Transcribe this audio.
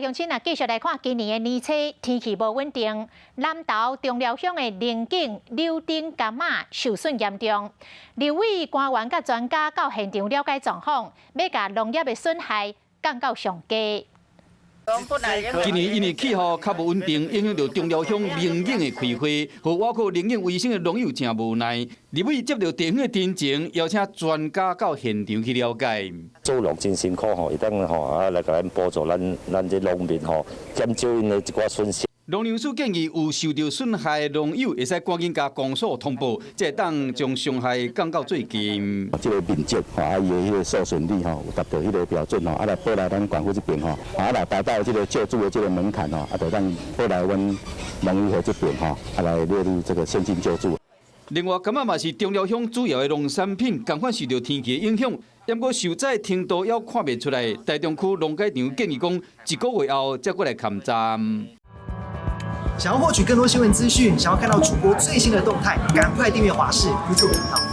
鄉親啊，繼續來看今年的年初天氣無穩定，南投中寮鄉的龍井柳丁柑仔受損嚴重。立委官員佮專家到現場了解狀況，欲共農業的損害降到上低。今年因為氣候較無穩定，影響著中寮鄉龍井的開花，予倚靠龍井為生的農友誠無奈。立委接著地方的陳情，邀請專家到現場去了解。做農真辛苦吼，會當吼啊來共咱補助咱咱這農民吼，減少𪜶的一寡損失。農糧署建議有受著損害的農友，會使趕緊共公所通報，才會當將傷害降到最低。這个面積吼，啊，伊的彼个受損率吼，有達到彼个標準吼，啊來報來咱縣府這邊吼，啊若達到這个救助的這个門檻吼，啊就當報來阮農委會這邊吼，啊來列入這個先進救助。另外，柑仔嘛是中寮鄉主要的農產品，仝款受著天氣的影響，毋過受災程度猶看袂出來。台中區農改場建議講，一個月後才閣來勘查。想要獲取更多新聞資訊，想要看到主播最新的動態，趕快訂閱華視 YouTube 頻道。